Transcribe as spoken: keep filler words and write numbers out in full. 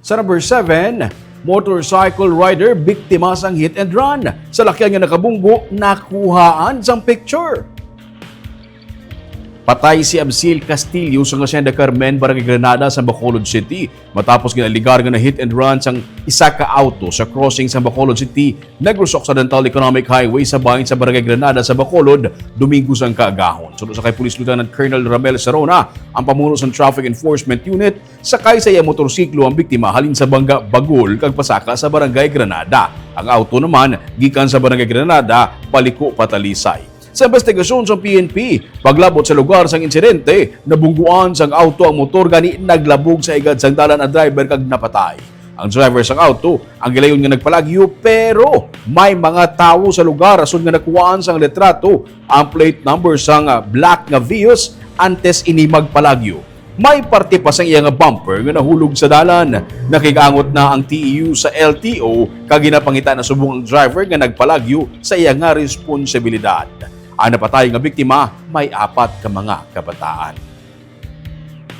Sa number seven, motorcycle rider biktima sang hit and run. Salakyan nga nakabunggo, nakuhaan sang picture. Patay si Absil Castillo sa Hacienda Carmen, Barangay Granada sa Bacolod City, matapos ginaaligar nga na-hit and run sang isa ka auto sa crossing sa Bacolod City Negros Occidental Economic Highway sa bahin sa Barangay Granada sa Bacolod, Domingo sang kaagahon. Suno sa kay Police Lieutenant Colonel Ramel Sarona, ang pamuno sang Traffic Enforcement Unit, sakay sa iya motorsiklo ang biktima halin sa Banga Bagol kag pasaka sa Barangay Granada. Ang auto naman gikan sa Barangay Granada paliko pa Talisay. Sa investigasyon sa P N P, paglabot sa lugar sang insidente, nabungguan sang auto ang motor, gani naglabog sa igad sang dalan ang driver kag napatay. Ang driver sang auto ang gilayon nga nagpalagyo, pero may mga tawo sa lugar rason nga nakuhaan sang litrato ang plate number sang, ah, black nga Vios antes ini magpalagyo. May parte pa sang iya nga bumper nga nahulog sa dalan. Nakig-angot na ang T E U sa L T O kag ginapangita na subong ang driver nga nagpalagyo sa iya nga responsibilidad. Ang napatay nga biktima may apat ka mga kabataan.